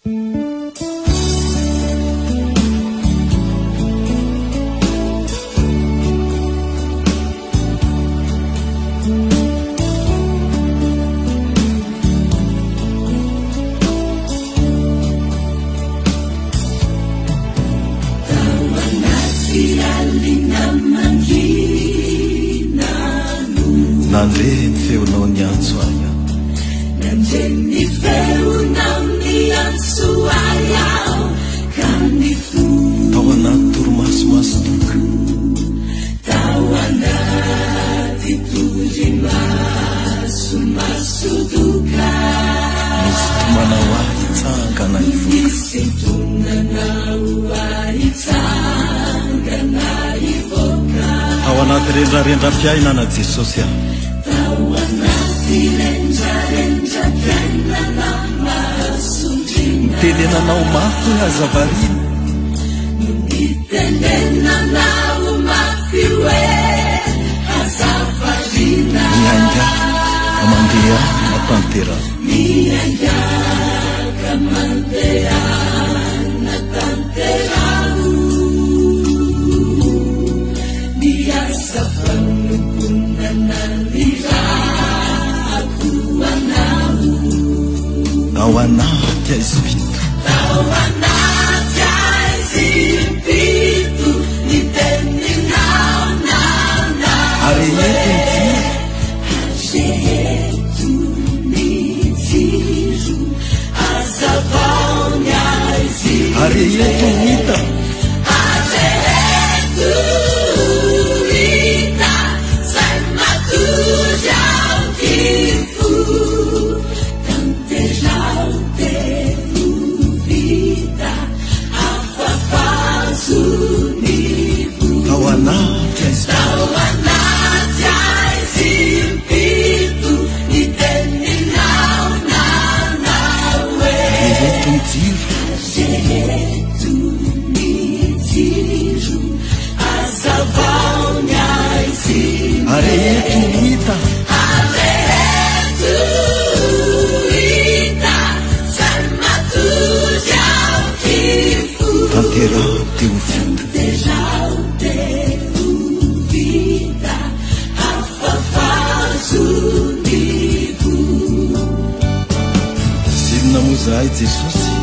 Nandre ny feonao niantso ahy aho. Nandre ny feonao niantso ahy aho ka nifoha. Tao anaty torimaso maso-doka. Tao anaty torimaso maso-doka. Nisintomanao ahy hitsangana hivoaka. Nisintonanao ahy hitsangana hivoaka. Tao anaty rendrarendram-piainana Jesosy ah. Tao anaty rendrarendram-piainana mahasondriana. Nitenenanao mafy hoe aza variana. Nitenenanao mafy hoe aza variana. Miaingà ka mandehana tanteraho. Miaingà ka mandehana tanteraho. Ny asa fanompoana nanirahako anao. Tao anaty aizim-pito. Tao anaty aizim-pito ny teninao nanao Ary eto ny jiro. Areheto ny jiro, hazavao ny aizim-be. Ary eto ny hita. Areheto hita, zay matory ao fo. Tanteraho te ho vita, afafazo ny voa. Tao anaty aizim-pito. Tao anaty aizim-pito ny teninao nanao hoe. Areheto ny jiro. Areheto ny jiro, hazavao ny aizim-be. Areheto ny hita. Areheto hita, zay matory ao fo. Tanteraho te ho vita. Tanteraho te ho vita, afafazo ny voa. Zinona moa izahay Jesosy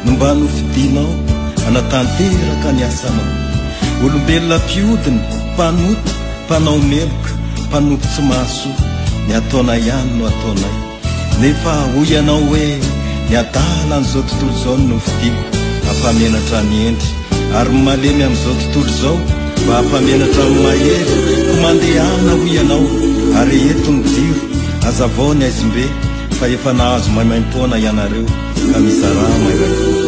no mba nofidinao hanatanteraka ny asanao. Olombelona mpiodina, mpanota, mpanao meloka, mpanompo tsy mahasoa, ny ataonay ihany no ataonay. Nefa hoy ianao hoe, ny adalan'izao tontolo izao no nofidiko hampamenatra ny hendry, ary ny malemy amin'izao tontolo izao mba hampamenatra ny mahery. Koa mandehana hoy ianao, ary eto ny jiro, hazavao ny haizim-be, fa efa nahazo maimaimpoana ianareo ka mizarà maimaimpoana.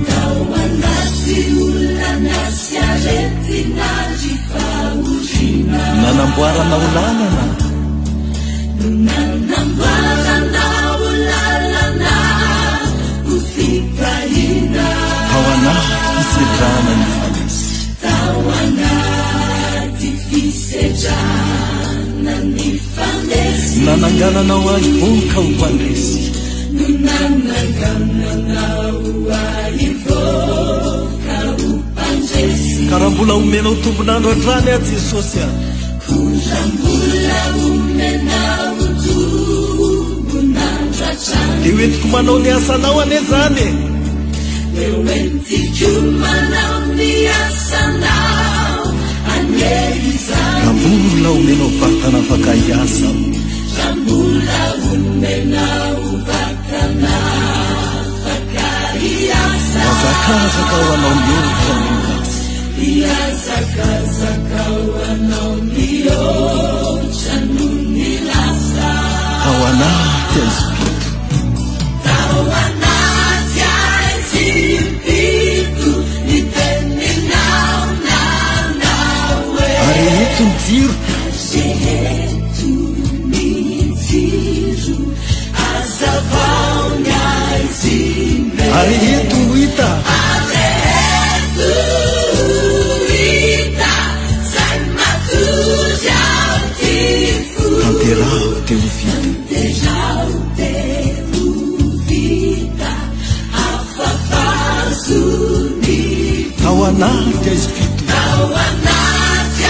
Tao anaty olana sy aretina ary fahoriana. Nanamboaranao lalana. Nanamboaranao lalana ho fitahiana. Tao anaty fisedrana nifanesy. Tao anaty fisedrana nifanesy. Nanangananao ahy voka ho mpandresy. No nanangananao ahy voka ho mpandresy. Ka raha mbola omenao tombon'andro hatrany aho Jesosy a. Koa raha mbola omenao tombon'andro hatrany. Dia ho entiko manao ny asanao anie izany e. Dia ho entiko manao ny asanao anie izany. Raha mbola omenao vatana afaka hiasa aho. Raha mbola omenao vatana afaka hiasa. Hiazakazaka ho anao mihoatra noho ny lasa. Hiazakazaka ho anao mihoatra noho ny lasa. Tao anaty aizim-pito. Tao anaty aizim-pito ny teninao nanao hoe. Areheto ny jiro. Areheto ny jiro, hazavao ny aizim-be. Areheto ho hita. Areheto ho hita, zay matory ao ty fo. Tanteraho te ho vita. Tanteraho te ho. fito. Tao anaty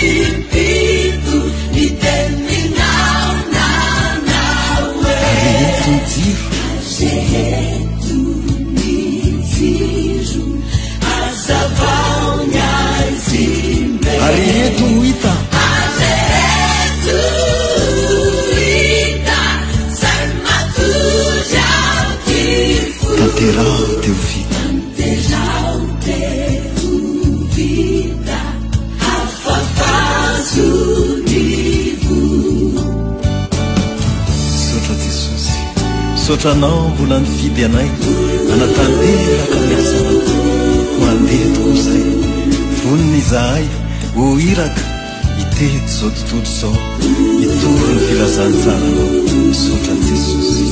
aizim-pito ny teninao nanao hoe. Areheto ny jiro. Areheto ny jiro, hazavao ny aizim-be. Areheto ho hita. Areheto ho hita, zay matory ao ty fo. Tanteraho te ho vita. Tanteraho te ho vita, afafazo ny voa. Misaotra Jesosy, misaotra Anao mbola nifidy anay hanatanteraka ny asanao. Koa andeha tokoa izay, vonona izahay ho iraka hitety izao tontolo izao, hitory ny filazantsaranao. Misaotra Jesosy.